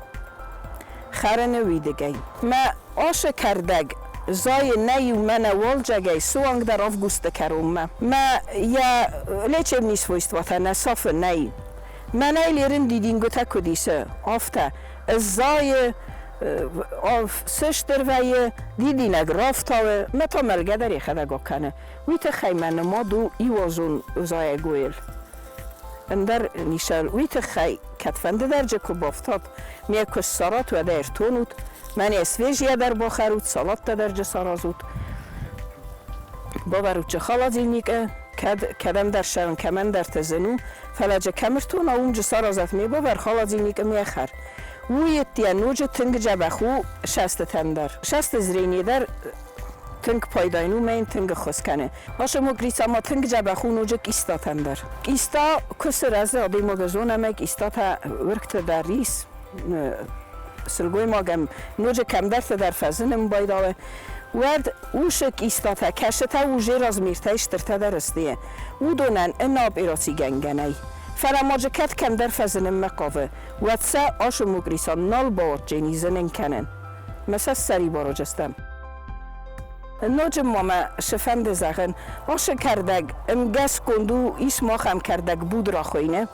хӕрыны уидыгӕй. Мӕ ашы кӕрдӕг зайы нӕ иу мӕнӕ уалдзӕгӕй суангдӕр августы кӕронмӕ. Мӕ йӕ лечебный свойствотӕ нӕ сафы, нӕй. Мӕнӕй лерын дидингуытӕ куыд исы, афтӕ зайы, сыстыр вӕййы, дидинӕг рафтауы, мӕ та мӕлгӕ дӕр йӕхӕдӕг акӕны. Уый тыххӕй мӕ нымад у иуазон зайӕгойыл. Ӕндӕр нисӕн уый тыххӕй кӕдфӕнды дӕр джы куы бафтат, ме куы ссарат, уӕд ӕй ӕртонут, мӕнӕ свежийӕ дӕр бахӕрут, салаттӕ дӕр джы саразут. Бавӕрут джы холодильникы, кӕд кӕдӕмдӕр ссӕуын кӕмӕндӕрты зын у, фӕлӕ джы кӕм ӕртона, уым джы саразат ме бавӕр холодильникы ме хӕр. Уый йедтийӕ ноджы тынг дзӕбӕх у сӕстытӕн дӕр. Сӕсты зрение дӕр тынг пайдайын у, мӕ йын тынг ӕххуыс кӕны. Ашы мокрица ма тынг дзӕбӕх у ноджы къистатӕн дӕр. Къиста куы сырӕзы, адӕймагы зон ӕмӕ къистатӕ уыргты дӕр ис. Сылгоймагӕн ноджы кӕмдӕрты дӕр фӕзынын байдалы. Уӕд уышы къистатӕ, кӕсытӕ уже размертӕй стыртӕ дӕр сты. Уыдонӕн ын операцигӕнгӕ нӕй. Фӕлӕ ма дзы кӕд кӕмдӕр фӕзынынмӕ хъавы, уӕд сӕ ашы мокрица нал бауадздзӕни зынын кӕнын. Мӕ сӕ ссӕрибар стӕм. Ноджы ма мӕ цы фӕнды зӕгъын, ашы кӕрдӕг ӕмгӕсгонд у, ис махӕм кӕрдӕг будра хуыйны.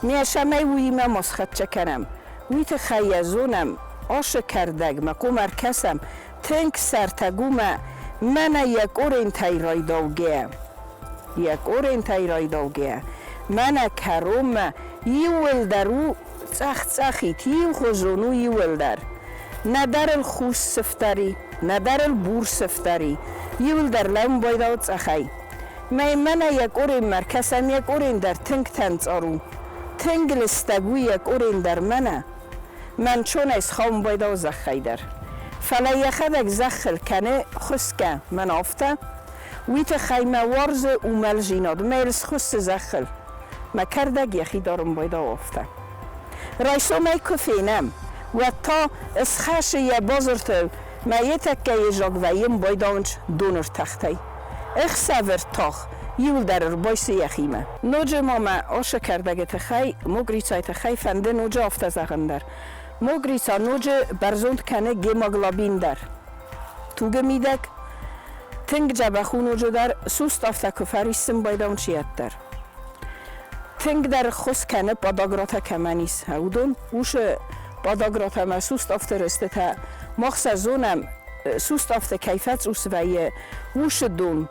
Ме сӕмӕй уыимӕ ма схӕццӕ кӕнӕм. Уый тыххӕй йӕ зонӕм, ашы кӕрдӕгмӕ ком ӕркӕсӕм, тынг сӕртӕг у мӕ мӕнӕ йӕ корентӕй райдаугӕ. Йӕ корентӕй райдаугӕ. Мӕнӕ кӕронмӕ иууылдӕр у цъӕх-цъӕхид, иухуызон у иууылдӕр. Нӕдӕр ыл хус сыфтӕр и, нӕдӕр ыл бур сыфтӕр и, иууылдӕр лӕууын байдауы цъӕхӕй. Мӕ мӕнӕ йӕ коренмӕ ӕркӕсӕм, йӕ корен дӕр тынг тӕнцъар у. Тынг лыстӕг у йӕ корен дӕр мӕнӕ. Мӕн чонӕй схауын байдауы зӕххӕй дӕр. Фӕлӕ йӕхӕдӕг зӕххыл кӕны хуысгӕ, мӕн афтӕ. Уый тыххӕй мӕ уарзы уымӕлдзинад, мӕ йыл схуыссы зӕххыл. Мӕ кӕрдӕг йӕхи дарын байдауы афтӕ. Райсомӕй куы фенӕм, уӕд та ысхӕсы йӕ базыртыл мӕ йе тӕккӕ йе вӕййын байдауынц доны ртӕхтӕй. Ӕхсӕвы ртах иуылдӕр ӕрбайсы йӕхимӕ. Ноджы ма мӕ ашы кӕрдӕджы тыххӕй, мокрицайы тыххӕй фӕнды ноджы афтӕ зӕгъын дӕр. Мокрица ноджы бӕрзонд кӕны гемоглобин дӕр. Тугы мидӕг тынг дзӕбӕх у ноджыдӕр суст афтӕ куы фӕриссын байдауынц йеддӕр. Тынгдӕр ххуыс кӕны подагратӕ кӕмӕн ис, уыдон. Усы подагратӕ ӕмӕ суставты рыстытӕ мах сӕ зонӕм, суставты кӕй фӕцъус вӕййы усы дон,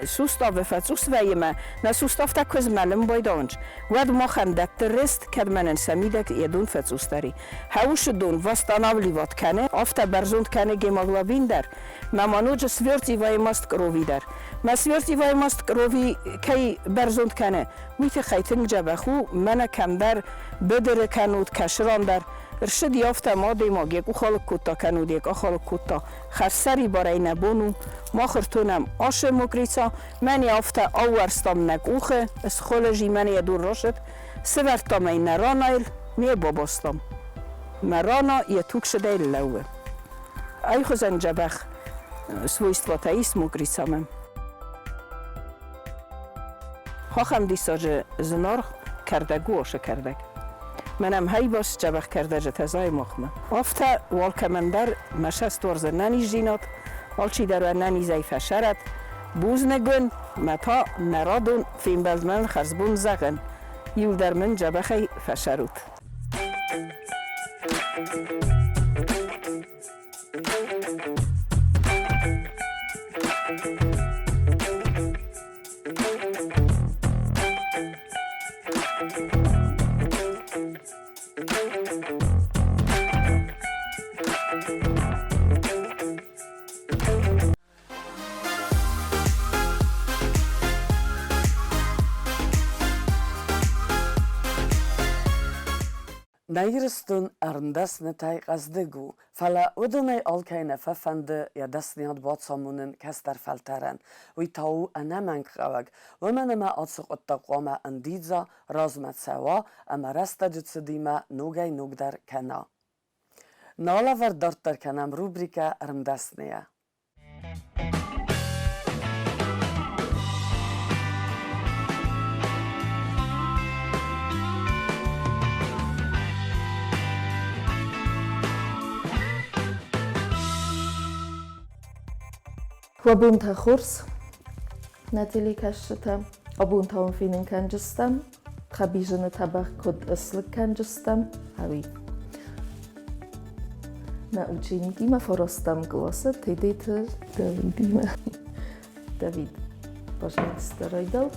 суставы фӕцъус вӕййы мӕ нӕ суставтӕ куы змӕлын байдауынц, уӕд махӕн дӕтты рыст, кӕд мӕнӕн сӕ мидӕг йӕ дон фӕцъусдӕр и. Хӕусы дон восстанавливать кӕны, афтӕ бӕрзонд кӕны гемоглобин дӕр, мӕ ма ноджы свертываемость крови дӕр. Мӕ свертываемость крови кӕй бӕрзонд кӕны, уый тыххӕй тынг дзӕбӕх у, мӕнӕ кӕмдӕр быдыры кӕнут, кӕсыран дӕр. Рсыди афтӕ адӕймаг йӕ къух алыг кодта кӕнут йӕ къах алыг кодта. Хӕрзсӕрибарӕй нӕ бон у, мах ӕртонӕм ашы мокрица, мӕне афтӕ аууӕрстам нӕ къухы, схуылызи мӕне йӕ дур расыд, сывӕрдтам ӕй нӕ ранайыл, ме бабастам. Мӕ рана йӕ тугсыдӕй лӕууы. Ай хуызӕн дзӕбӕх свойствотӕ ис мокрицамӕ. Ахӕм диссаджы зынаргъ кӕрдӕг у ашы кӕрдӕг. Мӕнӕм хайбас дзӕбӕх кӕрдӕджытӕ зайы махмӕ. Афтӕ уалкӕмӕн дӕр мӕ цӕст уарзы нӕниздзинад, алчидӕр уӕ нӕнизӕй фӕсӕрӕд. Бузныг уын, мӕ та нӕ радон фембӕлдмӕ уын хӕрзбон зӕгъын. Иуылдӕр мын дзӕбӕхӕй фӕсӕрут. Нӕ Ирыстон ӕрмдӕснытӕй хъӕздыг у, фӕлӕ уыдонӕй алкӕй нӕ фӕфӕнды йӕ дӕсныйад бацамонын кӕстӕр фӕлтӕрӕн. Уый та у ӕнӕмӕнгхъӕуӕг, уымӕн ӕмӕ ацы хъуыддаг хъуамӕ ӕндидза, размӕ цӕуа ӕмӕ рӕстӕджы цыдимӕ ногӕй-ногдӕр кӕна. Нӕ алӕвӕрд дарддӕр кӕнӕм рубрикӕ Ӕрмдӕсныйӕ. Уӕ бонтӕ хорз, нӕ телекӕсджытӕ. Абон та уын фенын кӕнджыстӕм, хӕбизыны тӕбӕгъ куыд ыслыг кӕнджыстӕм, ӕви. Нӕ ученикимӕ фарастам классы Тедеты Давидимӕ. Давид, пожалуйста, райдау.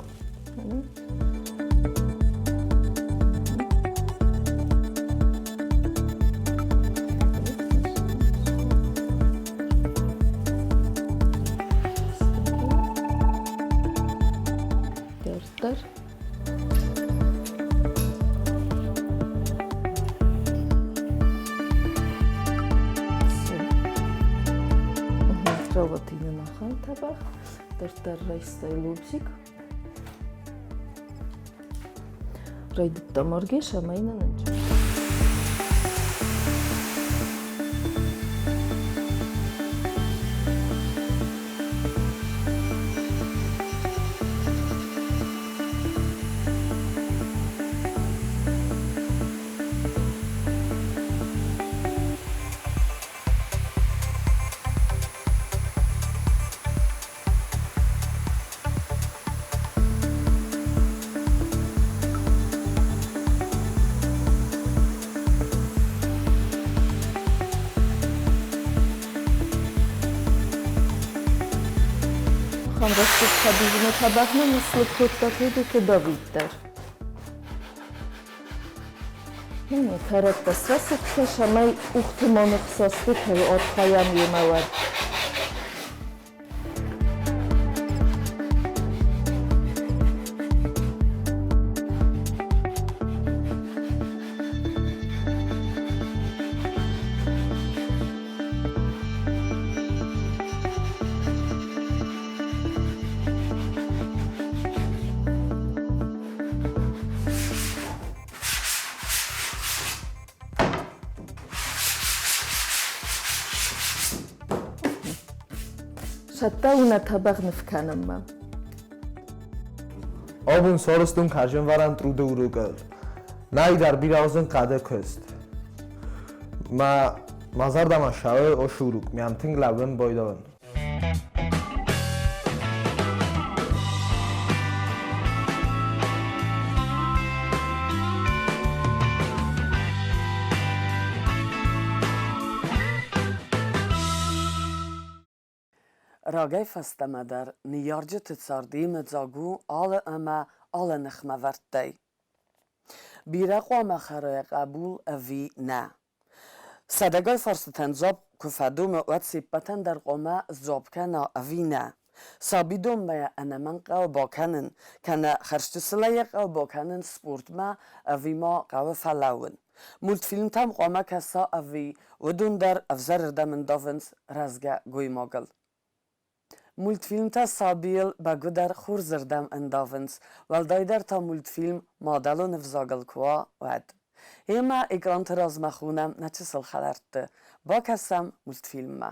Дарддӕр. Рауатыйны нахал табах. Дарддӕр райстай лобзик. Райдыдта маргеш ӕмӕ йын нынчъы. Хъӕмрӕстӕг хӕбизыны тӕбӕгъмӕ ныслыг кодта Тедеты Давид дӕр. Кӕрӕттӕ срӕсыгъдтӕ, цӕмӕй къухты ма ныхсӕсты кӕй архайӕм йемӕ уӕд. Цӕттӕ у нӕ тӕбӕгъ ныв кӕнынмӕ. Абон сарӕзтон карзӕнвӕрӕн труды урокыл. Нӕйдӕр бирӕ уыдзӕн хъӕды куыст. Мӕ мӕ зӕрдӕмӕ ссӕуы уыцы урок, мӕм тынг лӕууын байдайын. Рагӕй фӕстӕмӕ дӕр ныййарджыты цард йемыдзаг у алы ӕмӕ алы ныхмӕвӕрдтӕй. Бирӕ хъуамӕ хӕрой хъӕбул ӕви нӕ? Сӕдӕгай фарстытӕн дзуапп куы фӕдомы, уӕд се ппӕтӕн дӕр хъуамӕ сдзуапп кӕна ӕви нӕ? Сабидонмӕ йӕ ӕнӕмӕнг хъӕуы бакӕнын, кӕнӕ хӕрзчысылӕй йӕ хъӕуы бакӕнын спортмӕ ӕви ма хъӕуы фӕлӕууын? Мультфильмтӕм хъуамӕ кӕса ӕви уыдон дӕр ӕвзӕрырдӕм ӕндавынц рӕзгӕ гоймагыл? Мультфильмтӕ сабийыл бӕгуыдӕр хорзырдӕм ӕндавынц, уӕлдайдӕр та мультфильм мадӕлон ӕвзагыл куы уа, уӕд. Гъемӕ экранты размӕ хонӕм нӕ чысыл хӕлӕртты. Бакӕсӕм мультфильммӕ.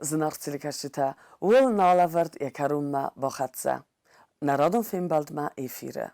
Зынаргъ телекӕсджытӕ, уыл налӕвӕрд йӕ кӕронмӕ бахӕццӕ. Нӕ радон фембӕлдмӕ эфиры.